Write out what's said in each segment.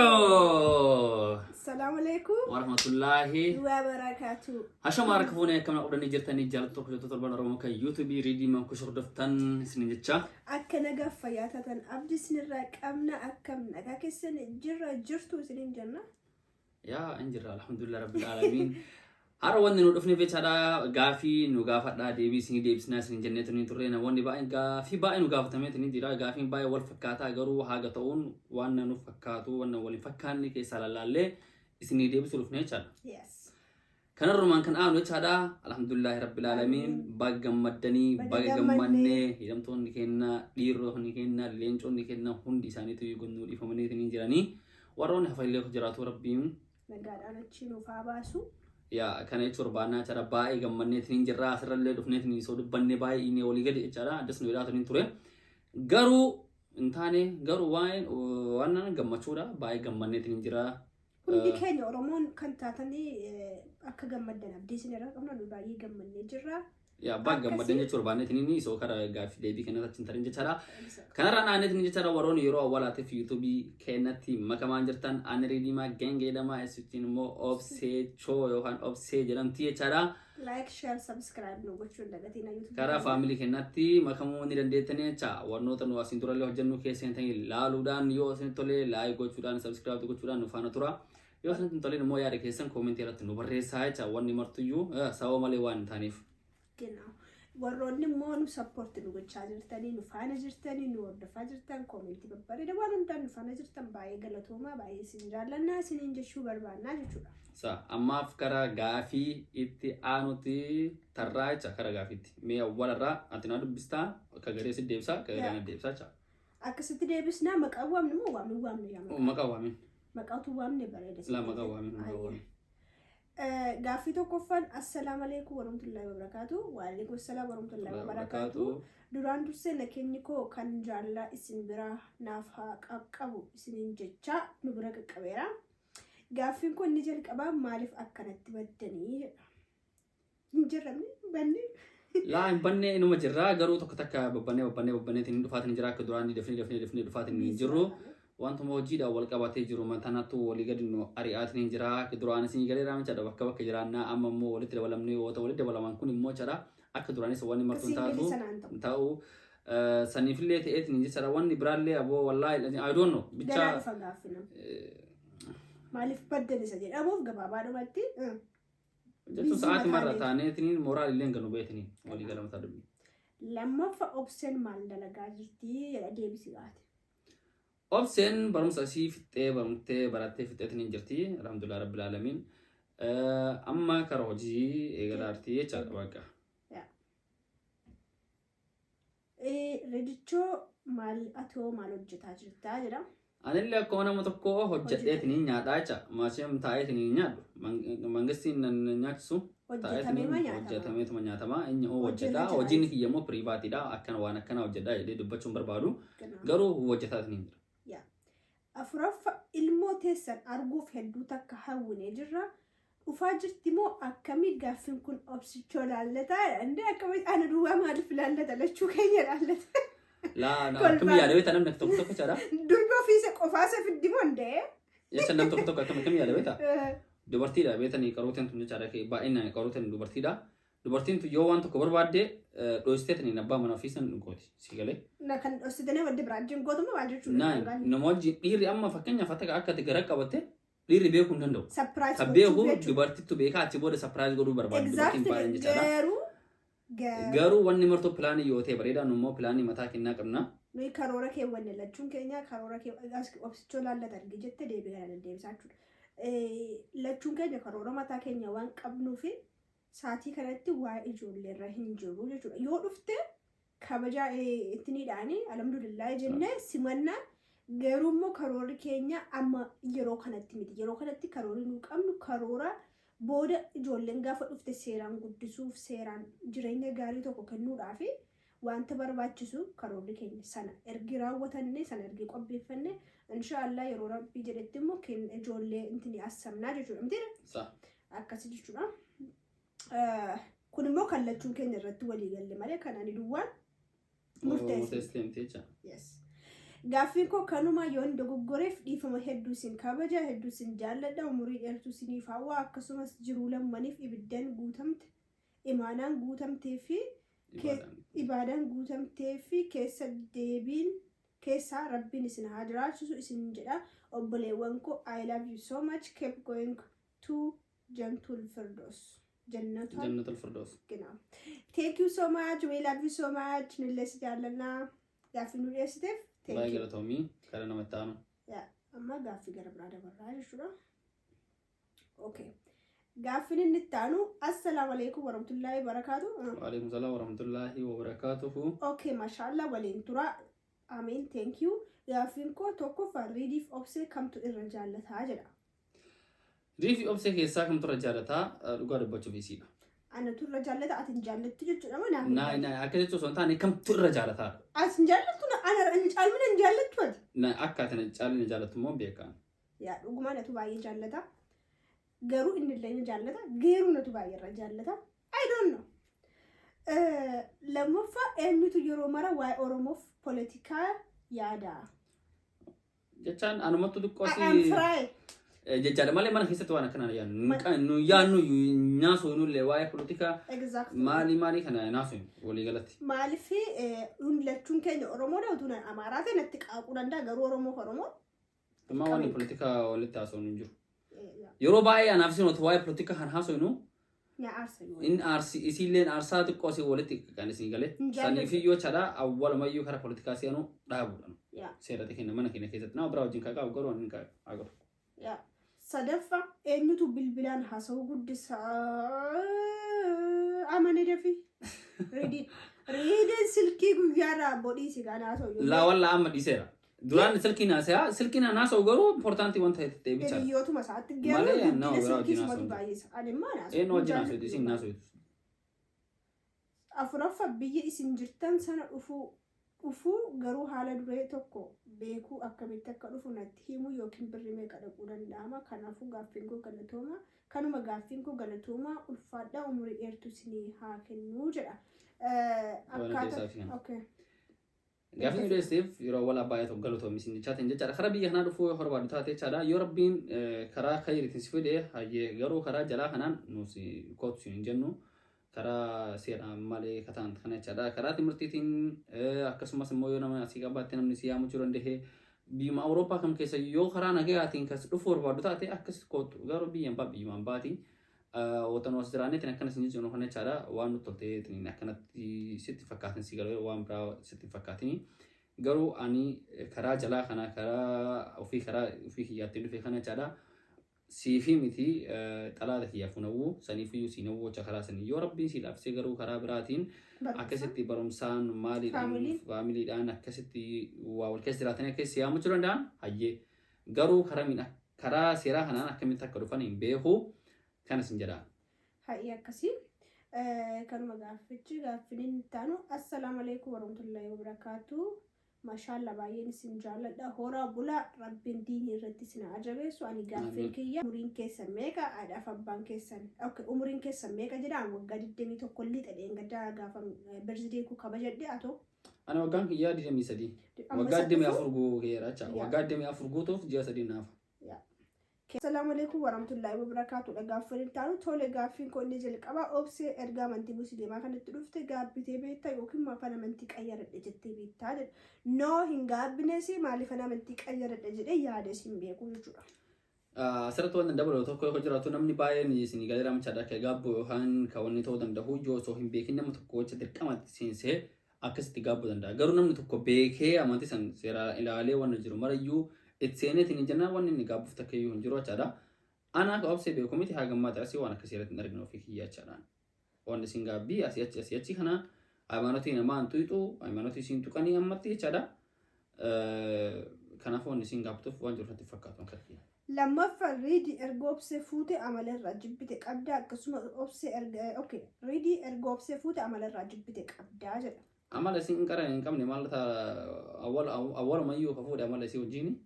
Yoo! Assalamu alaikum Warahmatullaahi wa barakatuh. Hashama harka fuunee akkam qabdanii jirtanii jaallattoota hordoftoota torban Oromoo kan yuutuubii Riidiimaan Kush hordoftan isin jecha. Akka nagaaf fayyaa taatan abdii isinirraa qabna, akkam nagaa keessan jirra jirtu isiniin jenna. Yaa in jirra, alhamdulillah rabbil aalamiin. Har'a wanni nu dhufne jechaadha, gaafii nu gaafadhaa deebii isinii deebisnaa isin jennee tuni turre. Namoonni baay'een gaafii baay'ee nu gaafatamee tuni jira. Gaafiin baay'ee wal fakkaataa garuu haga ta'uun waan nu fakkaatu waan wal hin fakkaanne keessaa lallaallee isinii deebisuu dhufne jechaadha. Yes. Kanarrumaan kan aanu jechaadha. Alhamdulillahi rabbil aalamiin. Baga gammaddanii, Baga baga gammannee. gammannee. Hidhamtoonni keenya, dhiironni keenya, leenconni keenya hundi isaaniitu gonnuu dhiifamanii jiranii. Warroonni hafallee jiraatu rabbiin nagaadhaan achi nuuf haa baasu. Yaa, kana jechuun barbaannaa jechaadha. Baay'ee gammanneetiin jirra. Asirrallee dhufneetiin isoo dubbanne baay'ee inni walii gadi jechaadha. Addas nu jedhaa ture. Garuu hin taane, garuu waa'een waan gammachuudha. Baay'ee gammanneetiin jira. Hundi keenya Oromoon kan taatanii akka gammaddan abdii isinirraa qabna, nu baay'ee gammannee jirra. Yaa, baay'ee gammaddan jechuu barbaanneetiin isoo karaa gaaffii deebii kennata achi hin tarin jechaadha. Kanarraa naanneetiin jechaadha, warroonni yeroo awwaalaatiif yuutuubii kennatti makamaan jirtan, ani Riidiimaa Gengee jedhama, isittiin immoo Obsee Choo yookaan Obsee jedhamti jechaadha. Like, share, subscribe nu gochuu hin dagatina YouTube. Karaa family kennatti makamuu ni dandeettanii jecha. Warnoota nu asiin durallee hojjennu keessa hin laaluudhaan, yoo isin tolee like gochuudhaan, subscribe gochuudhaan nu faana tura. Yoo isin hin toleen immoo yaada keessan koomentii irratti nu barreessaa jecha. Wanni martuyyuu sababa malee waan hin taaneef. Genau. Warroonni immoo nu support nu gochaa jirtanii, nu faana jirtanii, nu hordofaa jirtan, koomentii babbareeda waan hundaan nu faana jirtan, baay'ee galatoomaa, baay'ee isin jaallannaa isiniin jechuu barbaannaa jechuudha. Sa ammaaf karaa gaafii itti aanutti tarraa jecha. Karaa gaafiitti. Mee awwalarraa ati naa dubbistaa, akka garee si deebisaa, akka garee na deebisaa jecha. Akkasitti deebisnaa. Maqaa waamne moo waamne waamne yaa maqaa? Maqaa waamin. Maqaatu waamne bareeda. Laa, maqaa waamin, maqaa waamin. Gaaffii tokkoffaan, assalaamu alaikum warahmatullahi wabarakaatu. Waalaikum salaam warahmatullahi wabarakaatu. Duraan dursee nageenyi koo kan jaallaa isin biraa naaf haa qaqqabu isiniin jecha, nu bira qaqqabeera. Gaaffiin kun inni jalqabaa, maaliif akkanatti baddanii jedha. Hin jirramne banne. Laa, hin banne, inuma jirra, garuu tokko takka babbannee babbannee babbanneetiin dhufaatiin jira. Akka duraan dafnee dafnee dafnee dhufaatiin hin jirru. Wantuma hojiidhaan wal qabatee jiru matanattu walii gadi nu ari'aatiin hin jira. Akka duraan isin galee raamichaadha, bakka bakka jiraannaa, amma immoo walitti dabalamnee yoo ta'u walitti dabalaman kun immoo jechaadha, akka duraanis wanni martuu hin Single taatu sanaan ta'u. ta'u saniifillee ta'eetiin hin jechaadha. Wanni biraallee aboo wallaahi, I don't know, Ganaa bicha dhufa gaaffina. Maaliif baddan isa jedhamuuf gabaabaadhumatti jechuun sa'aatii marra Busy. Taaneetiin moraal illee ganu beetiniin walii galamataa dubbii. Lammaffaa, Obseen maal dalagaa jirti jedha, deebisi baate. Obseen barumsa isii fixxee, barumtee barattee fixxeetiin hin jirti. Alhamdulillah rabbil aalamiin. Amma kara hojii eegalaa jirti jechaadha bakka. Redichoo maal, atoo maal hojjetaa jirtaa jedha. Anillee akkuma nama tokko hojjedheetiin nyaadhaa jecha. Maasheem taa'eetiin hin nyaadhu. Mangistiin nan nyaachisu. Hojjetamee ma nyaatama? Hojjetameetuma nyaatama. Inni hoo Hojjetaa hojjetaa. jira. Hojiin kiyya immoo privateiidha. Akkana waan akkana hojjedhaa jedhee dubbachuun barbaadu. Genau. Garuu hojjetaatiin hin jira. Afuraffa, ilmoo teessan arguuf hedduu takka hawwinee jirra. Dhufaa jirti moo akkamii? Gaaffiin kun Obsichoo laallataa? Indee akkamii, ana duwwaa maaliif laallata? Lachuu keenya laallata. Laa, Kolfaan. akkamii yaada beektaa namni tokko tokko jechaadha. Durbi ofiisa qofaasa fiddi moo indee? Jecha namni tokko tokko akkamii yaada beektaa? Dubartiidha beetanii, qaruuteen tun jechaadha, baay'inaan qaruuteen dubartiidha. Dubartiin tun yoo waan tokko barbaadde dho'isteetaniin abbaa mana ofii san gooti. Si galee? Na kan dhoksitanii wadde biraa wajjin gootummaa maal jechuudha? Naan nama wajjin dhiirri amma fakkeenyaaf akka ati gara qabatte dhiirri beekuu hin danda'u. Surprise Kan beeku gochuuf jechuudha. dubartittu beekaa, achi booda surprise godhuu barbaaddi dubartiin baay'een Exactly. jechaadha. Garuu Garuu wanni martuu planii yoo ta'e bareedaa, nu immoo planii mataa kennaa qabna. Nuyi karoora keewwanne, lachuun keenya karoora kee Obsichoo laallata argi jette, deebii kana deddeebisaa jechuudha. Lachuun keenya karoora mataa keenya waan qabnuufi saatii kanatti waa'ee ijoollee irra hin jiru jechuudha. Yoo dhufte kabajaa ittiniidhaani alhamdulillah jennee simannaa, garuu immoo karoorri keenya amma yeroo kanatti miti. Yeroo kanatti karoorri nu qabnu karoora booda ijoolleen gaafa dhufte seeraan guddisuuf, seeraan jireenya gaarii tokko kennuudhaafi wanta barbaachisu karoorri keenya sana ergi raawwatanne, sana ergi qopheeffanne. Inshaallah yeroo Rabbii jedhetti immoo ijoollee intini assamnaa jechuudha. Miti Sa. akkasi jechuudha. Kun immoo kallachuun keenya irratti walii galle malee kan ani duwwaan murteesse. Murteessitee miti jecha. Yes. Gaaffiin koo kanuma. Yoon dogoggoreef dhiifama. Hedduu isin kabaja, hedduu isin jaalladha, umurii dheertuu isiniif hawwa. Akkasumas jiruu lammaniif ibiddaan guutamte, imaanaan guutamtee fi ibaadaan guutamtee fi keessa deebiin keessaa Rabbiin isin haa jiraachisu isin jedha. Obboleewwan koo, I love you so much. Keep going to Jantul Firdaus. Jannatul Jannatul Firdaus. Genau. Thank you so much. We love you so much. Nillee si jaallannaa. Gaaffii nu dhiyeessiteef. Thank Baay'ee you. galatoomii, gara namatti aanu. Amma gaaffii gara biraa dabarraa jechuudha. Okay. Gaaffiin inni itti aanu, assalaamu alaikum warahmatullaahi wabarakaatu. Waalaikum salaam warahmatullaahi wabarakaatuhu. Okay, mashallah, waliin tura. Amiin, thank you. Gaaffiin koo tokkoffaa, Riidiif Obsee kamtu irra jaallataa jedha. Riifi Obsee keessaa kamtu irra jaalataa? Dhugaa dubbachuuf isiidha. Anatu irra jaallata, ati hin jaallattu jechuudha moo naaf hin Naa jaallattu? naa, akka jechuun osoo hin taane, kamtu irra jaalataa? Ati hin jaallattu, ana hin caalmina hin jaallattu ati. Na akka ati na caalina jaalattu immoo beekaan. Yaa, dhugumaan natu baay'ee jaallata. Garuu inni illee ni jaallata. Garuu natu baay'ee irra jaallata. I don't know. Lammaffaa, eenyutu yeroo mara waa'ee Oromoof poolitikaa yaada? Jechaan anumatti xiqqoo I am si fry. Jechaadha malee mana keessatti waan akkanaa yaadnu. Nu yaadnu nyaasuu nullee waa'ee poolitikaa maalii maalii kana naasuu walii galatti. Maaliif lachuun keenya Oromoodha? Utuu Amaaraa ta'e natti qaaquu danda'a, garuu Oromoof Oromoo. Amma wanni poolitikaa walitti haasa'uun hin jiru. Yeroo baay'ee anaaf isin otoo waa'ee poolitikaa kan haasofnu Na aarsa yoo. Inni aarsi isiilleen aarsaa xiqqoo isin walitti kan isin galee. Hin jaalladhu. Saniifiyyoo jechaadha, awwalumayyuu karaa poolitikaa seenuu dhaabuudhaan. Yaa. Seerata keenya mana keenya keessatti nama biraa wajjin kan qabu garuu inni agarru. Yaa. Sadaffaa, eenyutu bilbilaan haasa'uu guddisaa? Amane dafi. Riidiin. Riidiin silkii guyyaarraa bodhiisi kan haasa'u. Laa wallaa, amma dhiiseera. Duraan silkiin haasa'aa, silkiin haasa'u garuu important wanta ta'e bichaadha. Hiriyyootuma isaatti garuu Malee nama guddina biraa silkii wajjin sumatu haasa'u. baay'isa. Ani immoo haasa'u. Eenyu wajjin haasa'u? Isin haasa'u. Afuraffaa, biyya isin jirtan sana dhufuu garuu haala duree tokko beekuu, akkamitti akka dhufu natti himu yookiin birrii meeqa dhaquu danda'ama? Kanaafuu gaaffiin koo galatooma. Kanuma gaaffiin koo, galatooma, ulfaadhaa, umurii dheertuu isinii haa kennuu jedha. Akkaataa deebisaaf kana. Okay. Gaaffii nu dhiyeesseef yeroo wal baay'ee tokko galatoomi isin jechaatiin jechaadha. Karaa biyya kanaa dhufuu yoo barbaadu taate jechaadha. Yoo Rabbiin karaa khayriitiin si fide hayyee, garuu karaa jalaa kanaan nuti kootu isin hin jennu. Karaa seeraan malee kataan kana jechaadha. Karaa timirtiitiin, akkasumas immoo yoo nama asii qabaatte, namni si yaamachuu danda'e, biyyuma Awurooppaa kam keessa yoo karaa nagayaatiin kas dhufuu barbaadu taate akkas kootu, garuu biyyan baa biyyumaan baati. Watan as jiraanneetiin akkana isin jennu kana jechaadha. Waan nutti tolteetiin akkanatti sitti fakkaatin si garuu waan biraa sitti fakkaatin. Garuu ani karaa jalaa kana, karaa ofii kiyyaatti dhufe kana jechaadha. Siifi miti, xalaata kiyyaaf hunawuu saniifiyyuu siin hawwu jecha karaa sanii yoo Rabbiin si laafisee, garuu karaa biraatiin akkasitti barumsaan maaliidhaan Faamiliin. Faamiliidhaan akkasitti waa wal keessa jiraatanii akkasitti yaamachuu danda'an hayyee, garuu karaa miidha karaa seeraa kanaan akkamitti akka dhufan hin beeku, kanas hin jedha. Ha'i akkasii. Kanuma gaaffichi. Gaaffiin inni itti aanu, assalaamu alaikum warahmatullahi wabarakaatu. Mashaalla, baay'een isin jaalladha. Horaa bulaa, Rabbiin diinii irratti isin haa jabeessu. Ani gaaffiin Amiin. kiyya, umuriin keessan meeqa? Haadhaaf abbaan keessan. Okay, umuriin keessan meeqa jedha. Ani waggaa 21 lixa dheengaddaa gaafa birthday koo kabajadhe atoo. Ani waggaan kiyyaa 23. Amma Waggaa isa 24 guuteera jecha. Yaa. Waggaa 24 guutuuf ji'a 3 naafa. Assalaamu alaikum warahmatullahi wabarakaatu. Gaaffiin itti aanu, tole, gaaffiin koo inni jalqabaa, Obsee erga amantii musliimaa kanatti dhufte gaabbitee beektaa yookiin maafan amantii qayyaradhe jettee beektaa jedha. No, hin gaabbines, maaliifan amantii qayyaradhe jedhee yaades hin beeku jechuudha. Asirratti waan dabalu tokko yoo jiraatu, namni baay'een isin galeera machaadha akka gaabbu yookaan kan wanni ta'uu danda'u yoo osoo hin beekin nama tokko jecha dirqamatti seensee akkasitti gaabbuu danda'a. Garuu namni tokko beekee amantii san seera ilaalee waan jiru marayyuu itti seeneetiin hin jennaan, wanni inni gaabbuuf takka iyyuu hin jiru jechaadha. Ana akka Obsee beeku miti, haa gammaatti asii waan akkasii irratti hin arginu ofii kiyya jechaadha. Wanni isin gaabbii asii achi asii achi kana hayimaanotii namaa hin tuqxu, hayimaanotii isin tuqanii ammatti jechaadha. Kanaafuu wanni isin gaabtuuf waan jiru natti fakkaatu akkatti. Lammaffaa, Riidii erga Obsee fuute amala irraa jibbite qabdaa? Akkasuma Obsee erga, okay, Riidii erga Obsee fuute amala irraa jibbite qabdaa jedha. Amala isin hin qaran hin qabne maal ta'a? Awwalumayyuu ka fuudhe amala isii wajjini.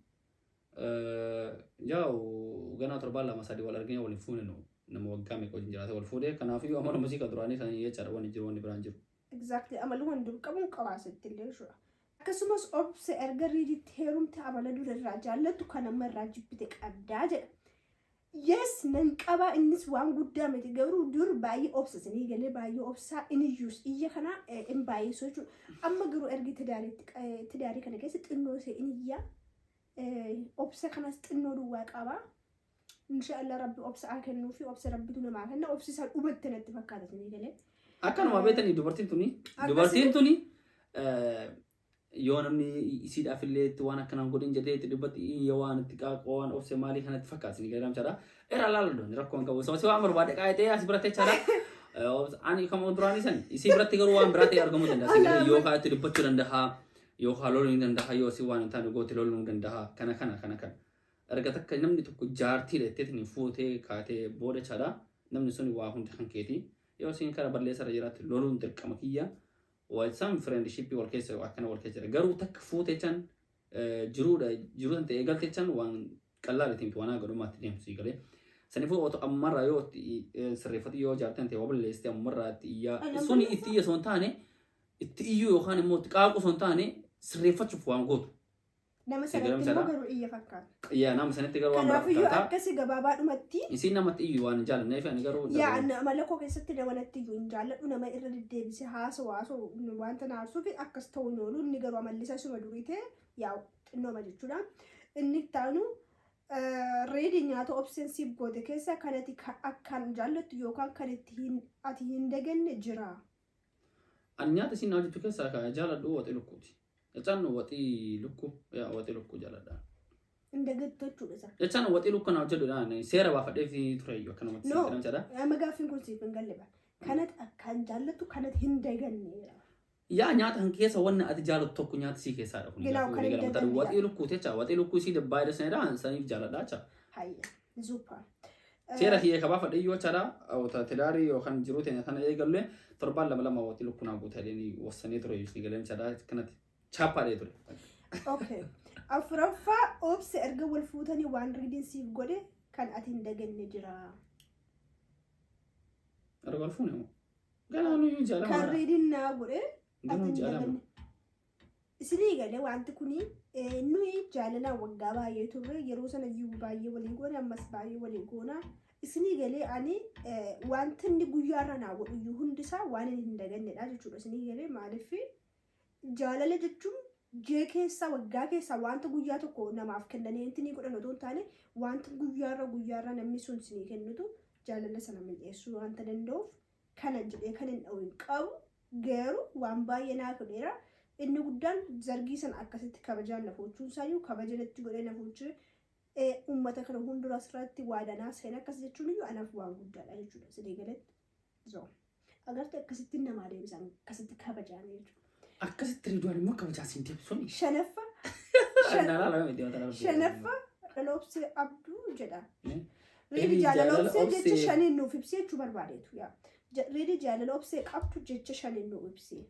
Yaa'u ganaa torbaan lama sadii wal argine waliin fuune, nu nama waggaa meeqa wajjin jiraate wal fuudhee, kanaafiyyuu amaluma sii ka duraanii sanii jechaadha. Wanni jiru, wanni biraan jiru. Exactly, amaluma dur qabuun qabaasitti illee jechuudha. Akkasumas Obse erga Riiditti heerumte amala dura irraa jaallattu kan amma irraa jibbite qabdaa jedha. Yes, nan qabaa. Innis waan guddaa miti, garuu dur baay'ee obsa isinii galee, baay'ee obsaa, iniyyuus iyya kana hin baay'isu jechuudha. Amma garuu ergi tidaarii kana keessa xinnoo ishee iniyyaa, obsa kanas xinnoo duwwaa qabaa. Inshaallah Rabbi obsa haa kennuu fi obsa Rabbitu namaa kenna. Obsi isaa dhumatte natti fakkaata isinii galee. Akkanuma beektanii, dubartiin tuni yoo namni isiidhaaf illee itti waan akkanaan godhin jedhee itti dubbatti, iyya, waan itti qaaqoo, waan obse maalii kanatti fakkaata isinii galee jechaadha. Irra laaladdoon rakkoo hin qabu. Si waan barbaade qaayitee as biratti jechaadha. Ani kan duraanii san isii biratti garuu waan biraa ta'e argamuu danda'a. Isin yookaan itti dubbachuu danda'a, yookaan loluu ni danda'a, yoo si waan hin taane goote loluu ni danda'a. Kana kana kana kana. Erga takka namni tokko jaartii jetteetiin fuutee kaatee booda jechaadha. Namni sun waa hundi kan keeti. Yoo isin kara balleessa irra jiraatte loluun dirqama kiyya. Isaan friendship wal keessa akkana wal keessa jira. Garuu takka fuutee jechaan jiruudha, jiruu san ta'e eegalte jechaan waan qal'aa miti, waan haga dhumaatti deemtu sii galee. Saniifuu otoo ammarraa yoo sirreeffatu, yoo jaartan ta'e waa balleessite, ammarraa itti iyyaa suni itti iyya osoo hin taane, itti iyyuu yookaan immoo itti qaaqu osoo hin taane, sirreeffachuuf waan gootu. Nama sanatti immoo garuu iyya fakkaata. Iyyaa, nama sanatti garuu waan biraa Kanaafiyyuu fakkaata. Akkasii gabaabaadhumatti. Isiin namatti iyyuu waan hin jaallanneef ani garuu. Yaa, amala koo keessatti nama natti iyyuu hin jaalladhu. Nama irra deddeebisee haasa'u haasa'u wanta na aarsuuf akkas ta'uu hin oolu. Inni garuu amalli isaa suma durii ta'e, yaa, xinnooma jechuudha. Inni itti aanu, Reedi nyaata Obseen siif goote keessa kan ati akkaan jaallattu yookaan kan itti hin ati hin daganne jira. Ani nyaata isiin hojjetu keessaa kan jaalladhu waxii lukkuuti. Jechaan waxii lukkuu, yaa, waxii lukkuu jaalladha. Hin dagattu jechuudha isa. Jechaan waxii lukkuu na hojjedhuudhaan seera baafadhee fi ture iyyuu akkanumatti No. seera jedha. Amma gaaffiin kun siif hin galle ba. Kanat akkaan jaallattu kanat hin daganne. Yaa, nyaata kan keessa wanni ati jaallattu tokko nyaata sii keessaadha kun. Ginaaw kan hin daganne. Waxii lukkuu jecha, waxii lukkuu isii baay'ee sanidha, saniif jaalladha jecha. Hayya. Super. Seera kiyya ka baafadhe iyyuu jechaadha. Tidaarii yookaan jiruu teenya sana eegalle torbaan lama lama waxii lukkuu naa guutaa jedhanii wassanii ture isin galee jechaadha. Kanatti chaappaadhee ture. Okay. Afuraffaa, Obse erga wal fuutanii waan Riidiin siif godhe kan ati hin daganne jira. Erga wal fuune moo? Ganaa nuyyuu Kan jaalama. Riidiin naa godhe ati Ganuu hin jaalama. daganne. Isinii galee wanti kuni, nuyi jaalalaan waggaa baay'ee turre. Yeroo sana iyyuu baay'ee walii goone, ammas baay'ee walii goona. Isinii galee, ani wanti inni guyyaarra naa godhu iyyuu hundisaa waan inni hin dagannedha jechuudha. Isinii galee, maaliif jaalala jechuun jee keessaa waggaa keessaa wanta guyyaa tokko namaaf kennanii wanti ni godhan otoo hin taane, wanta guyyaarra guyyaarra namni sun isinii kennutu jaalala sana mil'eessuu wanta danda'uuf, kana jedhee kan hin dha'u hin qabu. Garuu waan baay'ee naa godheera. Inni guddaan zargii sana akkasitti kabajaan na fuuchuun isaayyuu, kabaja natti godhee na fuuchee, uummata kana hunduraa asirratti waadanaa seena akkas jechuun iyyuu anaaf waan guddaadha jechuudha. Sidee galatti. So agartee, akkasitti namaa deebisan, akkasitti kabajaan jechuudha. Akkasitti Riidwaan immoo kabajaa siin deebisuun. Shanaffaa. Shanaffaa, Jaalala Abduu jedha. Reedi jaalala Obsee jecha shaniin nuuf ibsee jechuu barbaadeetu. Yaa. Reedi jaalala Obsee qabdu jecha shaniin nuuf ibsee.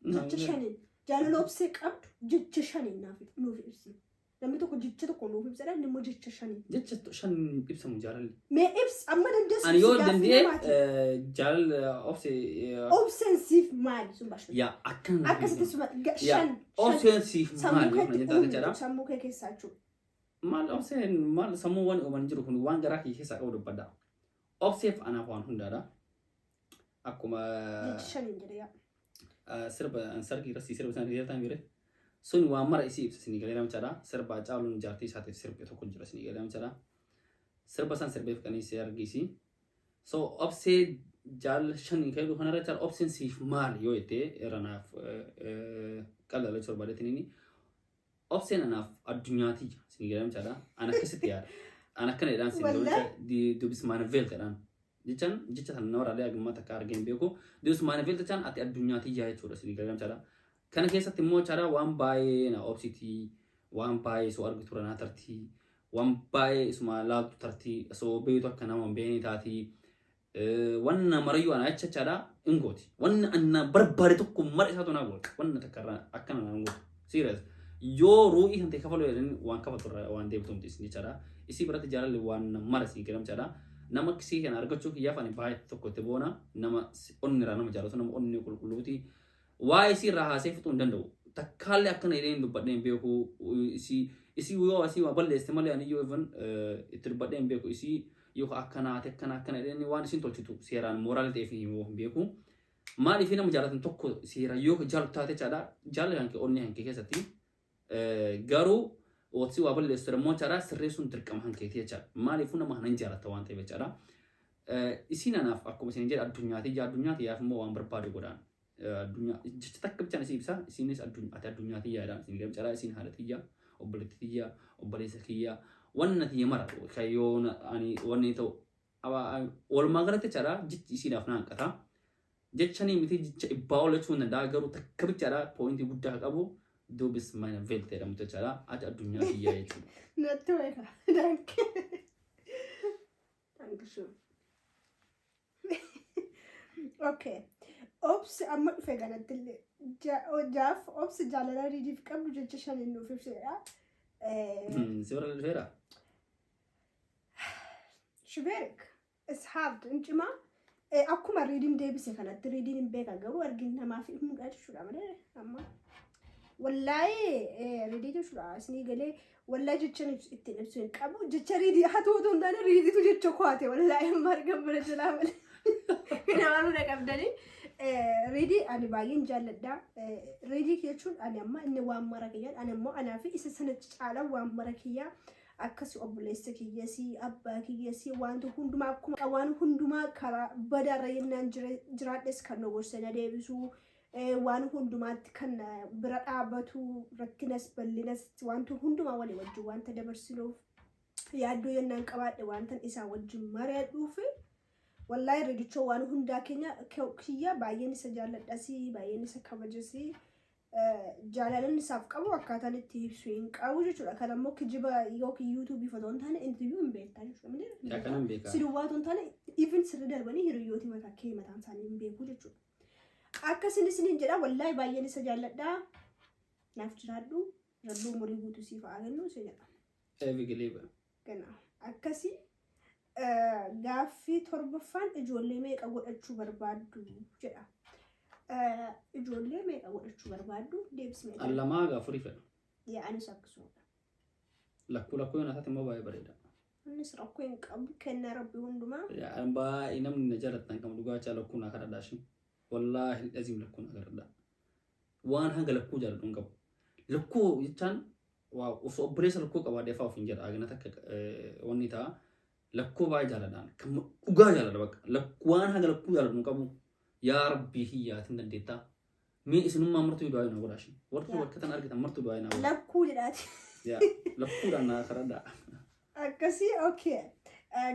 Jecha shaniin. Jaalala Obsee qabdu jecha shaniin nuuf ibsi. Namni tokko jecha tokko nuuf ibsadha, inni immoo jecha shaniin. Jecha shan ibsamu jaalalli. Mee ibsi, amma dandeessu. Ani yoo ibsi, gaaffii danda'e namaati. Jaalala Obsee Obseen siif maali sun bashu? Yaa, akkana. Akkasitti suma Yaa, shan. Obseen siif Sammuu maali? keetti Yoo jedha. uumu, sammuu kee keessaa jechuudha. Maal Obseen maal, sammuu waan uuman jiru kun, waan garaa kiyya keessaa qabu dubbadha. Obseef anaaf waan hundaadha. Akkuma Jecha shaniin jedhe yaa. Sirba sargii irratti sirba isaan hiriirtan bire sun waan mara isii ibsa isinii galee namichaadha. Sirba Caaluun jaartii isaatiif sirbe tokko jira, isinii galee namichaadha. Sirba san sirbeef qanii argiisi. So Obsee jaal shan kan jedhu kanarra jechaadha. Obseen siif maali yoo jettee irra naaf qal'aa jechuu barbaadeetiin, inni Obseen anaaf addunyaati isinii galee namichaadha. An akkasitti yaada. An akkana jedhaan isinii galee. Wallahi. Du bist meine Welt jedhaan. Jechaan jecha sana nama raalee agummaa takka argee hin beeku. Du bist meine Welt jechaan ati addunyaati ijaa jechuudha isinii galee namichaadha. Kana keessatti immoo jechaadha, waan baay'ee na obsitii, waan baay'ee soo argitu naa tartii, waan baay'ee isuma laaltu tartii, osoo beektu akka nama hin beekne taatii. Wanna marayyuu ana jecha jechaadha hin gooti. Wanna anna barbaade tokko mara isaatu naa gooti. Wanna takka irraa akkana naan gooti. Serious. Yoo ruu'ii kan ta'e kafaluu jedhanii waan kafaltu irraa waan deebitu miti isin jechaadha. Isii biratti jaalalli waan mara isin kennamu jechaadha. Nama akkasii kana argachuu kiyyaaf ani baay'ee tokko itti boona. Nama onni irraa nama jaalatu, nama onni qulqulluuti. Waa'ee isii irraa haasee fixuu hin danda'u. Takkaallee akkana jedhee hin dubbadhee hin beeku. Isii yoo asii waa balleessite malee ani yoo even itti dubbadhee hin beeku. Isii yoo akkanaati akkana akkana jedhee waan isin tolchitu seeraan mooraalii ta'eef hin beeku. Maaliif nama jaalatan tokko seera yoo jaalatu taate jechaadha. Jaalala kan kee onnee kan kee keessatti garuu waqtii waa balleessu immoo jechaadha sirreessuun dirqama kan keetii jechaadha. Maaliifuu nama kana hin jaalatta waan ta'eef jechaadha. Isiin anaaf akkuma isin jedhe addunyaati yaa addunyaati yaaf immoo waan barbaadu godhaan. Addunyaa jecha takka bichaan isii ibsa, isiinis ati addunyaa tiyyaa jedhaan isin jedha, isiin haadha tiyya, obboleetti tiyya, obboleessa kiyya, wanna tiyya mara kayyoo ani wanni ta'u walumaa galatti jechaadha jechi isiidhaaf na hanqata. Jechanii miti jecha dhibbaa ol jechuu hin danda'a, garuu takka bichaadha pointii guddaa qabu, du bist meine Welt jedhamtu jechaadha, ati addunyaa tiyyaa jechuudha. Natti beeka. Danke. Dankeschön. Okay. Obsi amma dhufe kanatti illee jaaf obsi jaalala Riidiif qabdu jecha shaniin nuuf ibsedha. Si bira dhufeera? Schwierig. It's hard. In cimaa. Akkuma Riidiin deebise kanatti Riidiin hin beeka, garuu argin namaaf himudha jechuudha malee amma. Wallaahi Riidii jechuudha isinii galee, wallaahi jecha ittiin ibsu hin qabu. Jecha Riidii haa ta'u otoo hin taane Riidiitu jecha ko'ate, wallaahi amma argan mana jalaa malee. Nama nuna qabdanii. Riidii ani baay'een jaalladha. Riidii jechuun ani amma inni waan mara kiyyaa, ani immoo anaa fi isa sana caala waan mara kiyyaa, akkasi obboleessa kiyyasii, abbaa kiyyasii, wanta hundumaa, akkuma waan hundumaa karaa badaarra yennaan jiraadhes kan na gorse na deebisu, waan hundumaatti kan na bira dhaabatu, rakkinas bal'inas wanta hundumaa walii wajjin wanta dabarsinuuf, yaaddoo yennaan qabaadhe wanta isaa wajjin mari'adhuuf, wallaahi Riidichoo waan hundaa keenya kiyya, baay'een isa jaalladhasii, baay'een isa kabajasii. Jaalalan isaaf qabu akkaataan itti ibsu hin qabu jechuudha. Kan ammoo kijiba yookiin YouTubeii otoo hin taane intiyyuu hin beektaa jechuudha. Yaa kanan beekaa. Si duwwaa otoo hin taane even sirri darbanii hiriyooti mataa kee mataan isaanii hin beeku jechuudha. Akkasin isiniin jedha, wallaahi baay'een isa jaalladha. Naaf jiraadhu. Rabbi umurii guutuu siif haa kennu isin jedha. Ewige Liebe. Ganaa akkasii gaaffii torbaffaan ijoollee meeqa godhachuu barbaaddu jedha. Ijoollee meeqa godhachuu barbaaddu, deebisnee. Lamaa gaa afurii fedha. Yaa, anis akkasumadha. Lakkuu lakkuu yoo taate immoo baay'ee bareeda. Innis rakkoo hin qabu, kennaa rabbi hundumaa. Yaa, baay'ee namni na jaalatan kan dhugaachaa lakkuu naa kadhadhaa ishiin. Wallaahi aziim lakkuu naa kadhadhaa. Waan hanga lakkuu jaalladhu hin qabu. Lakkuu jechaan waa osoo obboleessa lakkuu qabaadhee fa'aa ofiin jedha agina takka wanni ta'a. Lakkuu baay'ee jaalladhaan kan dhugaa jaalladha bakka. Waan hanga lakkuu jaalladhu hin qabu. Yaa rabbii hiyyaatiin dandeettaa. Mee isinummaa martuu du'aa naa godhaa ishiin. Warri bakka tan argitan martuu du'aa naa godhaa. Lakkuu jedhaati. Yaa, lakkuudhaan naa kadhadhaa. Akkasii, okay.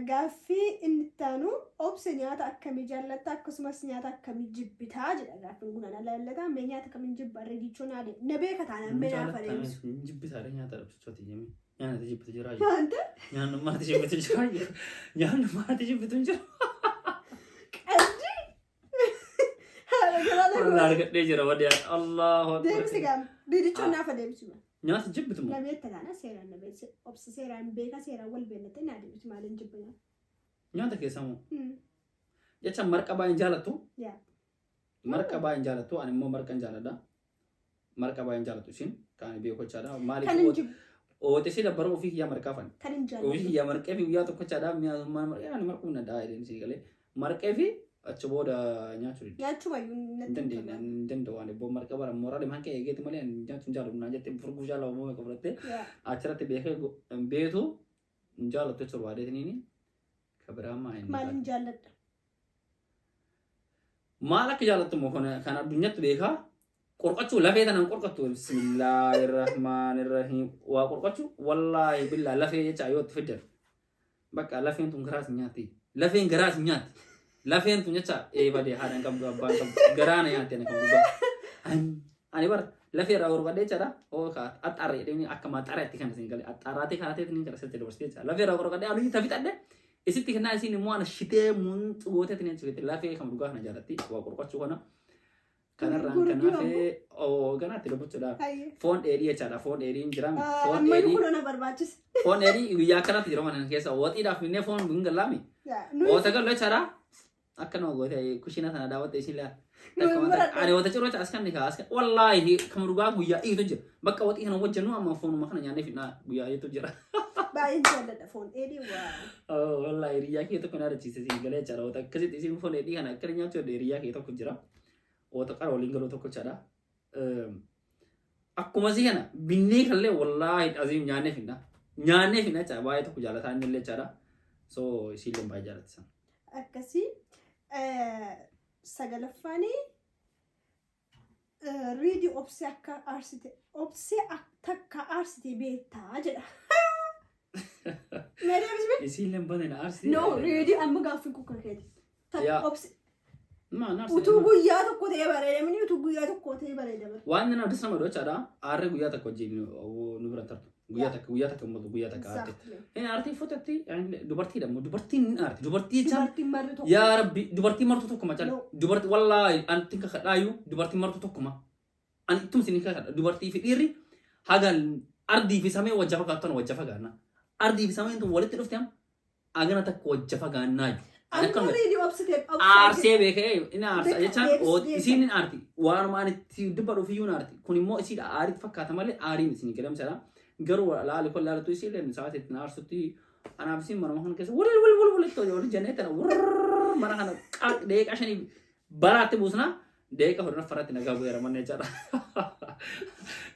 Gaaffii inni itti aanu, obse nyaata akkamii jaallatta, akkasumas nyaata akkamii jibbitaa jedha gaaffiin kun ana laallata. Mee nyaata kamiin jibba, Riidichoo naa na beeka taanaan mee naaf adeemsu. Jibbitaadha nyaata dhabsichooti jemee. Nyaanni jibbitu jira. Wanta Nyaannummaatti jibbitu jira. Nyaannummaatti jibbitu hin jiru. Qalbii haala garaa. Allah argadhee jira wadee. Allahu akbar. Deebisi gaam Riidichoo naaf adeemsu. Nyaata jibbitu moo? Na beekta taana seeraan na beekta, obsa seeraan beeka, seeraan wal beellatte naa deebisi, maaliin jibba nyaata. Nyaata keessaa moo? Jecha marqa baay'een jaalattu. Yaa. Marqa baay'een jaalattu. Ani immoo marqa hin jaaladha. Marqa baay'een jaalattu isin. Kan ani beeku jechaadha. Kan hin Maaliif jibbu oote si dabbaruu ofii kiyyaa marqaa fani. Kan hin Ofii jaalladhu. kiyyaa marqee fi guyyaa tokko jechaadha. Mi'aasummaan marqee ani marquu hin danda'a jedheen sii galee. Marqee fi achi booda nyaachuu didde. Nyaachumayyuu Hin natti hin dandeenye, tolu. hin danda'u ani boo marqa bara mooraa deeman kee eegeeti malee ani nyaachuu hin jaalladhu naan jette, furguu jaalladhu moo meeqa fudhattee achirratti beekee hin beetu hin jaallattu jechuudha waadeetiniini. Ka biraa maa inni Maaliin jaalladha? Maal akka jaallattu immoo kan addunyaatti beekaa. Qorqachuu lafee tanaan qorqattu, bismillahirrahmanirrahiim, waa qorqachuu wallaahi billaa lafee jecha yoo itti fiddan bakka lafeen tun garaas hin nyaatti, lafeen garaas hin nyaatti, lafeen tun jecha eebadee haadha hin qabdu, abbaa hin qabdu, garaana nyaatti. Ani kan dhugaa ani bara lafee irraa qorqadhee jechaadha oo ka axxaarra jedhanii akka maxxaraa kan isin galee axxaaraatee kaatee ni gara sitti dabarsitee jecha lafee irraa qorqadhee ani ta fixadhe isitti kennaa, isiin immoo ana shitee munxu gootee ni achi lafee kan dhugaa kana jaalatti waa qorqachuu kana. Kanarraan Gurguruu kan hafe oo ganaatti dubbachuudhaaf. Hayyee. Foon dheedhii jechaadha. Foon dheedhiin jira. Foon Amma dheedhii kun na barbaachisa. Foon dheedhii guyyaa akkanatti jira mana keessa waxiidhaaf minnee foon hin gallaami. Yaa, nuyi Oota gallu jechaadha. Akka nama goote kushina sana daawwatte isin laa. Nuyi muradha. Ani oota ciroo as kan kaa as kan wallaahi kan dhugaa guyyaa dhiitu jira. Bakka waxii kana wajjannu amma foonuma kana nyaannee fidnaa guyyaa dhiitu jira. Baay'een jaalladha foon dheedhii waa. Oh, wallaahi hiriyyaa kee tokko na yaadachiise siin galee jechaadha. Oota akkasitti isin foon dheedhii kana akkana nyaachuu danda'e hiriyyaa kee tokko jira. Oota qara waliin galuu tokko jechaadha. Akkuma si kana binnee kallee wallaahi aziim nyaannee fidna. Nyaannee fidna jechaadha. Baay'ee tokko jaalataa inni illee jechaadha. So isiillee baay'ee jaalatti sana. Akkasii sagalaffaanii Riidi obsee akka aarsite obsee takka aarsite beektaa jedha. Mee deebisme? Isiillee bane na aarsite. No, Riidi amma gaaffiin kun kan keeti. Takka Yaa. obsee Maa na aarsite. utuu guyyaa tokko ta'ee bareedamni utuu guyyaa tokko ta'ee bareedama. Waan nama dis nama jechaadha. Aarree guyyaa tokko wajjin nu bira tartu. Guyyaa takka guyyaa takka immoo guyyaa takka aarte. Exactly. Hin aartii fototti dubartiidha immoo dubartiin hin aarti. Dubartii jechaan Dubartiin marri tokko. Yaa Rabbi dubartii martu tokkuma cala. No. Dubartii wallaahi anti kakadhaayu dubartii martu tokkuma. Ani ittum isin kakadha dubartii fi dhiirri haga ardii fi samee wajja fakkaattan wajja fagaanna. Ardii fi sameen tun walitti dhufte amma agana takka wajja fagaannaa jiru. Ani Amma akkanuma Riidi obsite aarsee beekee inni aarsa Beeka, jechaan deebis, deebisa. isiin hin aarti. Waanuma ani itti dubbadhuuf iyyuu hin aarti. Kun immoo isiidha aariitti fakkaata malee aariin isin gadamsadha. Garuu laali kun laaltu isiillee sa'aatii ittiin aarsutti anaaf isiin manuma kana keessa wal wal wal walitti wal jennee tana wurr mana kana qaaq deeqa shanii baraatti buusna deeqa hodhan faratti nagaa bu'eera manni jechaadha.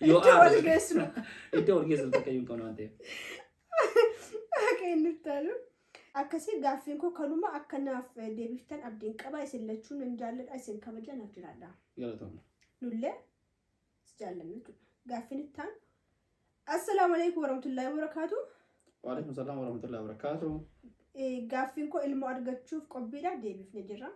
Yoo Iddoo wal aarsu geessinu. iddoo wal geessinu takka iyyuu hin qabnu waan ta'eef. Akka inni itti aanu. Akkasii gaaffiin koo kanuma akka naaf deebiftan abdiin qaba isin lachuun nan jaalladha isin kabaja naaf jiraadha. Galatoomna. Nullee si jaallanna jechuudha. Gaaffiin itti aanu. Assalaamu alaikum warahmatullahi wabarakaatu. Waalaikum salaam warahmatullahi wabarakaatu. Gaaffiin koo ilmoo argachuuf qophiidha deebifne jirra.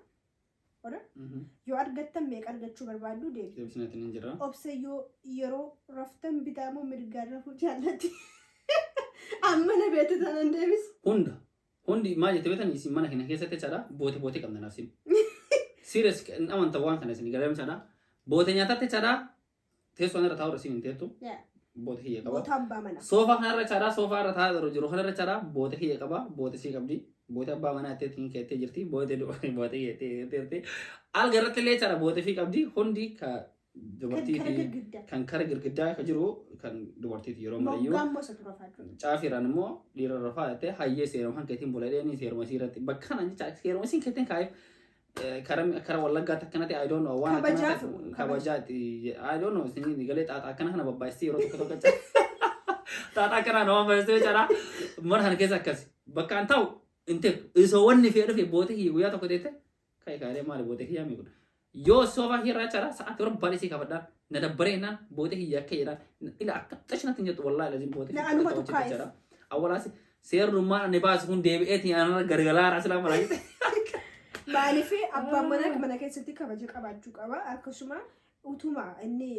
Yoo argattan meeqa argachuu barbaaddu deebi. Deebisneetiin hin jirra. Obse yoo yeroo raftan bitaa moo mirgaan rafuu jaallatti? Amma na beekte taanaan deebis. Hunda hundi maal jette beektan isin mana kana keessatti jechaadha boote boote qabna naaf sin. Serious hin amanta waan kana isin galee jechaadha. Boote nyaataatti jechaadha teessoo irra taa'u isin hin teettu. Boote kiyya qaba. Boota abbaa manaa. Soofaa kanarra jechaadha soofaa irra taa'aa jiru kanarra jechaadha boote kiyya qaba boote sii qabdi. Boote abbaa manaa itti hin keettee jirti boote boote keettee jirti. Alga irratti illee jechaadha boote fi qabdi hundi ka Kan dubartii kara fi girgiddaa. kan kara girgiddaa ka jiru kan dubartiiti yeroo marayyuu. Moggaan moo isa dura faadhu. Caafiiraan immoo dhiira rafaa jettee hayyee seeruma kan keetiin buladheeni seeruma isii irratti bakka kana jecha seeruma isiin keetiin kaa'eef kara kara wallaggaatti akkana ta'e I don't know waan akkana Kabajaaf ta'e kabaja. kabajaati I don't know isin galee xaaxaa akkana kana babbaayistee yeroo tokko tokko xaaxaa akkana nama babbaayistee jechaadha mana kana keessa akkasi bakka an ta'u hin teettu isoo wanni fedhe dhufe boote kiyya guyyaa tokko teette kai kaalee maali boote kiyyaa miidhu yoo soofaa kiyya jechaadha sa'aatii barbaade sii kafadhaan na dabbaree naan boote kiyya akka jedhaan ila akka xashinatti hin jettu wallaahi lazim boote Na kiyya anumatu akka kaa'eef. jechaadha awwalaas seerrummaan ani baasu kun deebi'eetiin anarra gargalaa raasila malaa Maaliif abbaan manaa mana keessatti kabaja qabaachuu qaba. Akkasuma utuma inni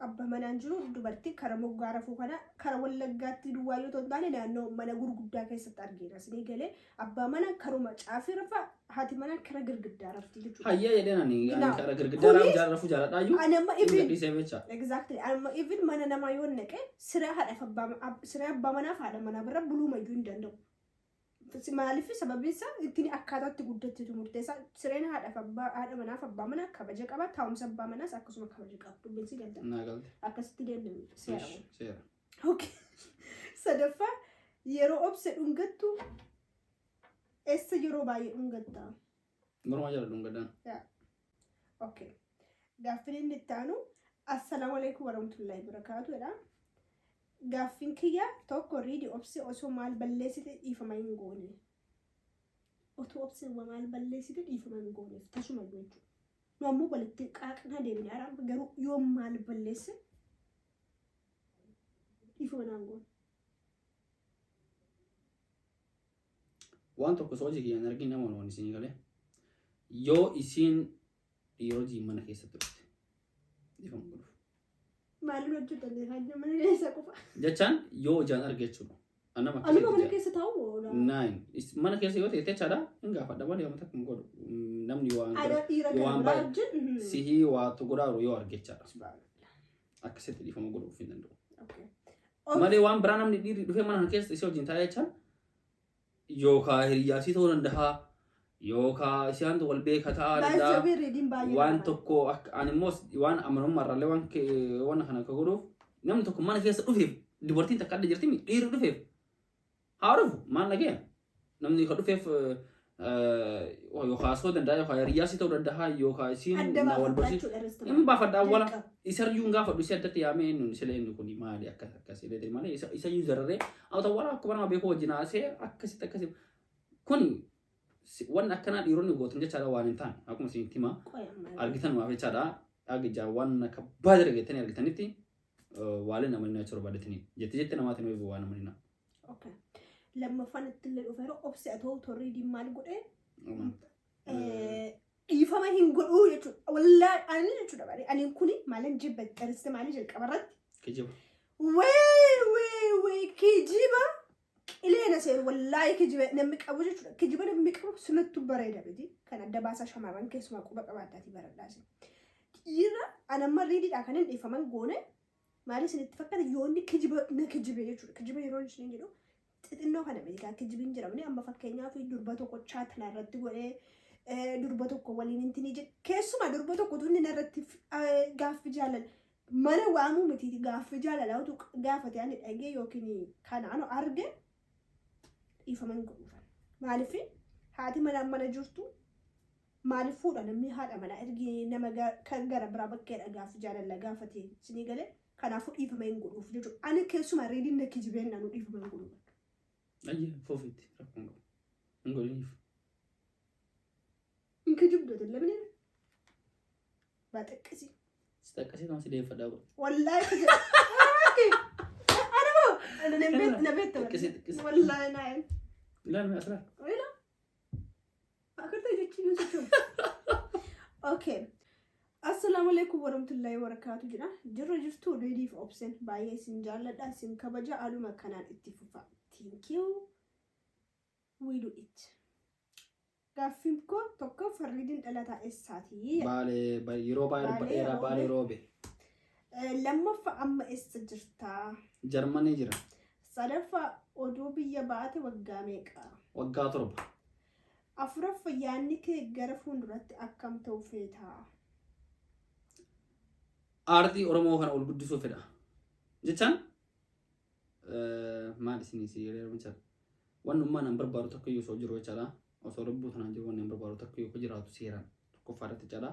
abbaa manaan jiru dubartii kara moggaa rafuu kana kara wallaggaatti duwwaa yoo ta'u taane naannoo mana gurguddaa keessatti argina. Isinii galee abbaa mana karuma caafii rafa haati manaa kara girgiddaa rafti jechuudha. Hayyee jedheen ani ani Now, kara girgiddaa kunis- rafuu jaaladhaayyuu Ani amma inni even gadhiisee beecha. Exactly. Amma even mana namaa yoo naqe siree haadhaaf abbaa siree abbaa manaaf haadha manaa bira buluu mayyuu hin danda'u. Maaliif sababiin isaa ittiin akkaataa itti guddattetu murteessa. Sireen haadhaaf abbaa haadha manaaf abbaa manaa kabaja qaba. Taa'umsa abbaa manaas akkasuma kabaja qaba. Dubbiin si galta. Naa galte. Akkasitti deemna seera. Seera. Okay. Sadaffaa yeroo obse dhungattu eessa yeroo baay'ee dhungatta? Mormaa jala dhungadhaan. Okay. Gaaffiin inni itti aanu assalaamu alaikum warahmatullahi wabarakaatu jedha. Gaaffiin kiyya tokko riidi obse osoo maal balleessite dhiifama hin goone. Otoo obse maal balleessite dhiifama hin gooneef tasuma jechuudha. Nu ammoo walitti qaaqnaa deemne araarma garuu yoo maal balleesse dhiifama naan goone. Waan tokko soo hojii kiyyaan argin nama waan isin galee. Yoo isiin dhiiroo hojii mana keessatti dhufte dhiifama godhuuf. Maaliin hojjetan mana keessa qofa. Jechaan yoo ijaan arge jechuudha. Anama Anuma mana akkasitti keessa taa'u oola. Nine. Mana keessa yoo ta'e jechaadha hin gaafadha malee waan takka hin godhu. Namni waan Ana dhiira kana waan biraa baay'ee wajjin. sihii waatu godhaaru yoo arge jechaadha. Akkasitti dhiifama godhuuf hin danda'u. Okay. Malee waan biraa namni dhiirri dhufee mana kana keessa isii wajjin taa'ee jechaan yookaan hiriyaasii ta'uu danda'a yookaan isaan wal beeka ta'aa danda'a. Baay'ee reediin baay'ee. Waan tokko akka ani immoo waan amanamummaa irraallee waan waan kana akka godhuuf namni tokko mana keessa dhufeef dubartiin takka adda jirti dhiirri dhufeef haa dhufu maal dhagee namni ka dhufeef yookaan asoo danda'a yookaan hiriyaasii ta'uu danda'a yookaan isiin Adda na wal barsiisu baafachuudha. hin baafadha awwala isaryyuu hin gaafadhu isi addatti yaamee eenyuun sila eenyu kun maali akkas akkas jedhee malee isayyuu zararee awwa wala akkuma nama beeku wajjin haasee akkasitti akkasitti kuni wanni akkanaa dhiironni gootan jechaadha waan hin taane akkuma isinitti himaa argitan maaf jechaadha agijaa waan akka baay'ee dhageettanii argitanitti waalee namoonni nyaachuu barbaadetanii jette jette namaatiin wayii waan namoonni na. Okay. Lammaffaan itti illee dhufeera obsi atoo torriidiin maal godhee dhiifama hin godhuu jechuudha. Wallaahi ani jechuudha bari ani kuni maalan jibba xariste maalii jalqaba irratti. Kijiba. Wee wee wee kijiba qilee na seenu wallaahi kijiba namni qabu jechuudha. Kijiba namni qabu sunattu bareeda miti. Kan adda baasaa shamarran keessumaa quba qabaadhaatii baradhaas. Dhiira anamma riidiidhaa kan hin dhiifaman goone maali isinitti fakkaata yoo inni kijiba na kijibe jechuudha. Kijiba yeroo isin jedhu xixinnoo kana miti kan kijibiin jedhamni amma fakkeenyaaf durba tokko chaatana irratti godhee durba tokko waliin intinii jedhe keessumaa durba tokkotu inni narratti gaaffii jaalala mana waamuu miti gaaffii jaalalaa utuu gaafate ani dhagee yookiin kanaan arge dhiifama hin godhuufan. Maaliif haati manaa mana jirtu maaliif fuudha namni haadha manaa ergi nama kan gara biraa bakkeedha gaaffii jaalala gaafate isinii galee kanaafuu dhiifama hin godhuuf jechuudha. Ani keessumaa reediin na kijibeen naannoo dhiifama hin godhuuf. Ayyee foofitti rakkoon qabu. Hin godhiniif. Hin kijibdu lamni baaxaqqisi. Si xaqqasee kan si deeffadhaa godhu. Wallaahi kijiba. Ana moo ana na beekta. Xiqqisee xiqqisee. Wallaahi naayin. Ilaali mee asirraa. Wayla. Akkarta jechuun yoo jechuun. Okay. Assalaamu alaikum warahmatullahi wabarakatuh jedha. Jirra jirtu reediif obsen baay'ee isin jaalladha isin kabaja haaluma kanaan itti fufa. Thank you. We do it. Gaaffiin koo tokko farriidiin dhalataa eessaati? Baalee yeroo baay'ee dubbadheera Baalee roobe. Lammaffaa amma eessa jirtaa? Jarmanii jira. Sadaffaa oduu biyya baate waggaa meeqa? Waggaa 7. Afuraffaa yaadni kee gara fuulduratti akkam ta'u feetaa? Aartii Oromoo kana ol guddisuu fedha. Jechaan maal isinii si yeroo jechaadha. Wannummaa nan barbaadu tokko iyyuu osoo jiru jechaadha. Osoo lubbuu tanaan jiru wanni nan barbaadu tokko iyyuu jiraatu seeraan tokkoffaa irratti jechaadha.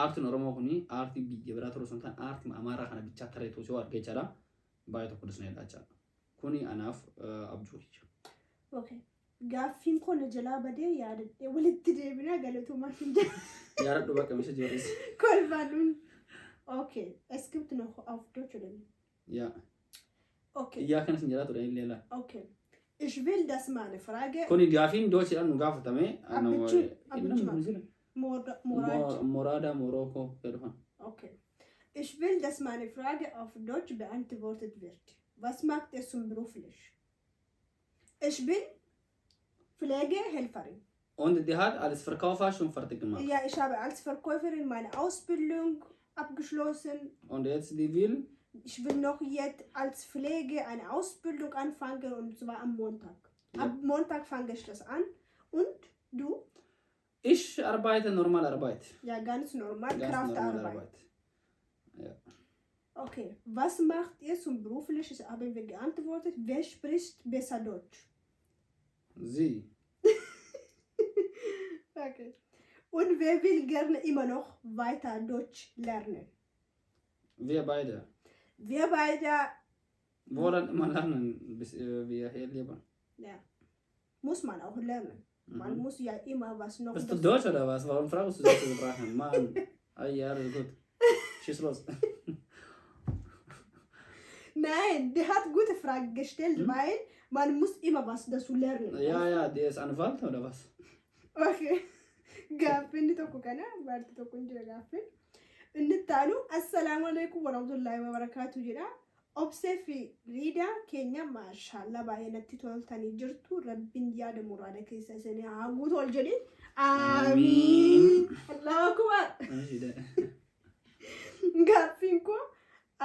Aartiin Oromoo kuni aartii biyya biraa turuu osoo hin taane aartii Amaaraa kana bichaa tareetu osoo argee jechaadha. Baay'ee tokko disneedha jechaadha. Kuni anaaf abjuu kiyya. Okay. Gaaffiin koo na jalaa badee yaadadhee walitti deebinaa galatoomaa hin jedhu. Yaadadhu bakka meeshaa jireessa. Kolfaanuun. Okay. Es gibt noch auf Deutsch oder wie? Yaa. Okay. Iyyaa kanas hin jalaa ture illee laa. Okay. Ich will, dass meine Frage Kuni gaaffiin Deutschiidhaan nu gaafatame. Abbichuu Moraad. Moraada Morookoo jedhu kana. Okay. Ich will, dass meine Frage auf Deutsch beantwortet wird. Was macht es zum beruflich? Ich bin Pflegehelferin. Und die hat als Verkäufer schon fertig gemacht. Ja, ich habe als Verkäuferin meine Ausbildung abgeschlossen. Und jetzt die will Ich will noch jetzt als Pflege eine Ausbildung anfangen und zwar am Montag. Ja. Ab Montag fange ich das an. Und du? Ich arbeite normal Arbeit. Ja, ganz normal, Ganz normal Kraftarbeit. Arbeit. Ja. Okay, was macht ihr zum beruflich? Das haben wir geantwortet. Wer spricht besser Deutsch? Sie. Okay. Und wer will gerne immer noch weiter Deutsch lernen? Wir beide. Wir beide, Wollen immer lernen, bis wir hier leben. Ja, muss man auch lernen. Man muss ja immer was noch. Bist du Deutsch oder was? Warum fragst du solche Fragen? Mann. Ah, ja, alles gut. Schieß los. Nein, der hat gute Frage gestellt, weil man muss immer was dazu lernen. Ja, ja, der ist Anwalt oder was? Okay. Gaaffiin tokko kana baarti tokko hin jira gaaffiin. Inni itti aanu assalaamu alaikum warahmatullahi wabarakaatu jedha. Obsee fi Riidaa keenya, maashaallaa, baay'ee natti toltanii jirtu. Rabbiin yaada muraada keessa isinii haa guutu ol jedhi. Amiin. Allahu akbar. Gaaffiin koo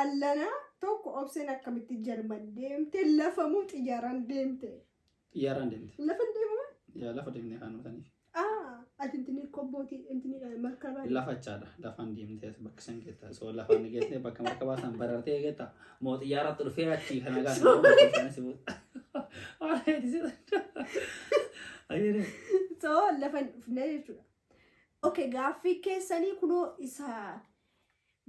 allanaa tokko, Obseen akkamitti Jarman deemte? Lafa moo xiyyaaraan deemte? Xiyyaaraan deemte. Lafa deemame? Yaa, lafa deemte kan nuutaniif. Ah, ati intini kobbootii intini markabaa. Lafa jechaadha. Lafaan deemtee bakka san geetta. So lafaan geette bakka markabaa san barartee geetta. Moo xiyyaarratti dhufee achii kana gaafa. Ayyee. So lafa hin dhufne jechuudha. Okay, gaaffii keessanii kunoo isa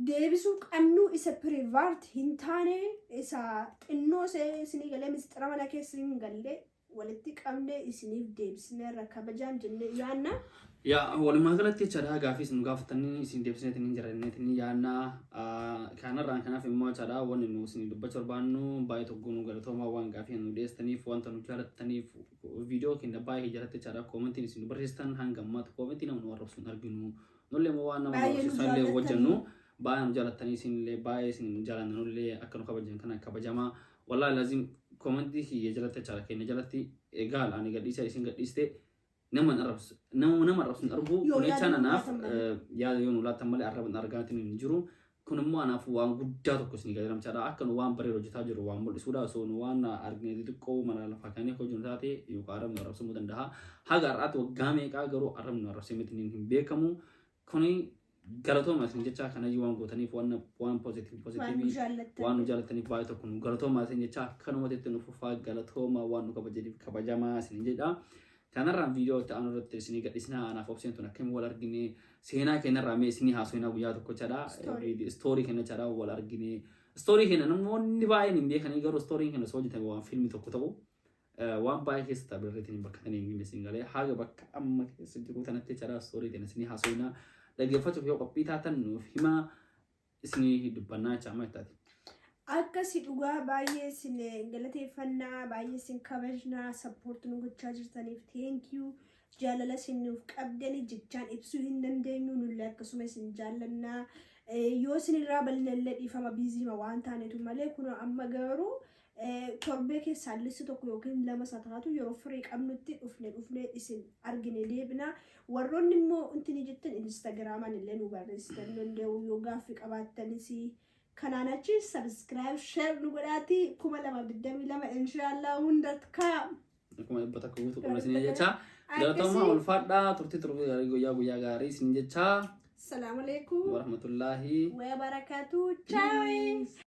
deebisuu qabnu, isa private hin taane, isa xinnoo isinii galee mistira mana keessa hin galle walitti qabne isiniif deebisne irra kabajaan jennee yaanna. Yaa, walumaa galatti jechaadha, gaaffii isin gaafatanii isin deebisneetiin hin jiranneetiin yaanna. Kanarraan kanaaf immoo jechaadha, wanni nu isin dubbachuu barbaannu baay'ee tokko, nu galatoomaa waan gaaffii nu dhiyeessitaniif, wanta nu jaalattaniif. Viidiyoo keenya baay'ee jalatti jechaadha commentiin isin nu barreessitan, hanga ammaatti commentii nama nu arrabsu hin arginu. Nullee immoo waan nama nu Baay'ee nu arrabsu illee hojjennu jaallattanii. Baay'ee nu jaalattanii, isinillee baay'ee isin jaalanna. Nullee akka nu kabajan kana kabajamaa. Wallaahi lazim, commentii kiyya jalatti jechaadha, keenya jalatti egaal ani gadhiisa isin gadhiiste nama hin arrabsu, nama arrabsu hin argu. Yoo Kun yaada jechaan nu anaaf laatan malee. Yaada yoo nu laatan malee arraba hin argaatiin hin jiru. Kun immoo anaaf waan guddaa tokko isin gajaramchaadha. Akka nu waan bareedu hojjetaa jiru waan mul'isuudha. Osoo nu waan argine xixiqqoo mana lafaa kanneen akka hojjennu taate yookaan arrabni nu arrabsamuu danda'a. Haga har'aatti waggaa meeqaa garuu arrabni nu arrabsee miti hin beekamu. Kuni galatooma isin jecha kanayyuu waan gootaniif, waan positive Waan positive nu jaallattan. Waan nu jaalataniif baay'ee tokko nu galatooma isin jecha. Akkanumatti itti nu fufaa, galatooma, waan nu kabajaniif kabajamaa isin jedha. Kanarraan viidiyoo itti aanu irratti isinii gadhiisnaa. Anaaf Obseen tun akkamiin wal argine, seenaa keenyarraa mee isinii haasofnaa guyyaa tokko jedha. Story. Story keenya jedha, wal argine. Story keenya namoonni baay'een hin beekanii, garuu storyn keenya osoo hojjetame waan fiilmii tokko ta'u waan baay'ee keessa taabirreetiin bakka tanii hin isin galee haga bakka amma keessa jiru tanatti jedha. Story keenya isinii haasofnaa, dhaggeeffachuuf yoo qophii taatan nuuf himaa, isinii dubbannaa jecha amma ittaati. Akkasi, dhugaa baay'ee isin galateeffannaa, baay'ee isin kabajnaa, support nu gochaa jirtaniif thank you. Jaalala isin nuuf qabdani jechaan ibsuu hin dandeenyu, nullee akkasuma isin jaallannaa. Yoo isin irraa bal'inallee dhiifama, busyma waan taanetu malee. Kun amma garuu torbee keessaa lissi tokko yookiin lama isa taatu yeroo firii qabnutti dhufne isin argine deebina. Warroonni immoo intini jettan Instagramaan illee nu barreessitan danda'u yoo gaaffii qabaattanis. Kanaan achi subscribe, share nu godhaati. 2022 inshaallah hunda kaa. 100,000 guutuu qabna isin jecha. Galatoomaa, ulfaadhaa, turtii turbii gaarii, guyyaa guyyaa gaarii isin jecha. Salaamu alaikum warahmatullaahi wa barakaatu. Ciao.